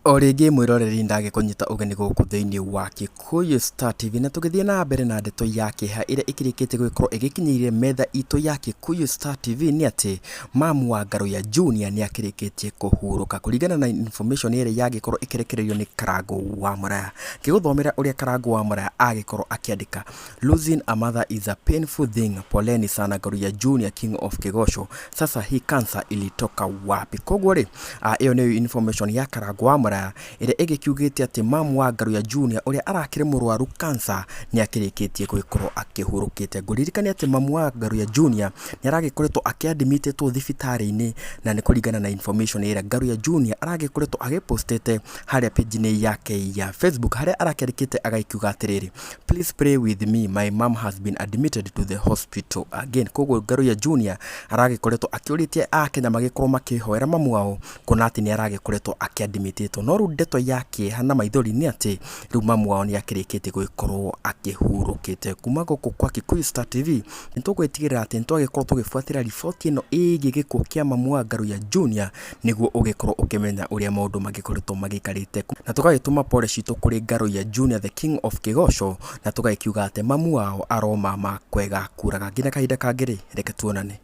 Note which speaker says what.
Speaker 1: O rĩngĩ mwĩroreri, ndagĩkũnyita ũgeni gũkũ thĩinĩ wa Kikuyu Star TV, na tũgĩthiĩ na mbere na ndeto ya kĩeha ĩrĩa ĩkĩrĩkĩtie gũgĩkorwo ĩgĩkinyĩire metha itũ ya Kikuyu Star TV nĩ atĩ mamu wa Ngaruiya Junior nĩ akĩrĩkĩtie kũhurũka, kũringana na information ĩrĩa yagĩkorwo ĩkĩrekererio nĩ Karangũ wa Mũraya. Ngĩgũthomera ũrĩa Karangũ wa Mũraya agĩkorwo akĩandĩka: "Losing a mother is a painful thing. Poleni sana Ngaruiya Junior, king of Kigosho. Sasa hii cancer ilitoka wapi?" Koguo rĩ, ĩyo nĩyo information ya Karangũ wa Mũraya ĩrĩa ĩgĩkiugĩte atĩ mamu wa Ngaruiya Junior ũrĩa arakĩrĩ mũrwaru cancer nĩ akĩrĩkĩtie gũgĩkorwo akĩhurũkĩte. Ngũririkania atĩ mamu wa Ngaruiya Junior nĩ aragĩkoretwo akĩadmitĩtwo thibitarĩ-inĩ, na nĩ kũringana na information ĩrĩa Ngaruiya Junior aragĩkoretwo agĩpostĩte harĩa page-inĩ yake ya Facebook, harĩa arakĩandĩkĩte agagĩkiuga atĩrĩrĩ, "Please pray with me, my mom has been admitted to the hospital again." Koguo Ngaruiya Junior aragĩkoretwo akĩũrĩtie akenya magĩkorwo makĩhoera mamu wao, kuona atĩ nĩ aragĩkoretwo akĩadmitĩtwo. No rĩu ndeto ya kĩeha na maithori nĩ atĩ rĩu mamu wao nĩ akĩrĩkĩtie gũgĩkorwo akĩhurũkĩte. Kuma gũkũ kwa Kikuyu Star TV nĩ tũgwĩtigĩrĩra atĩ nĩ twagĩkorwo tũgĩbuatĩra riboti ĩno ĩgiĩ gĩkuũ kĩa mamu wa Ngaruiya Junior, nĩguo ũgĩkorwo ũkĩmenya ũrĩa maũndũ magĩkoretwo magĩikarĩte, na tũgagĩtũma pole citũ kũrĩ Ngaruiya Junior, the king of Kigosho, na tũgagĩkiuga atĩ mamu wao aromama kwega kuraga. Nginya kahinda kangĩ rĩ, reke tuonane.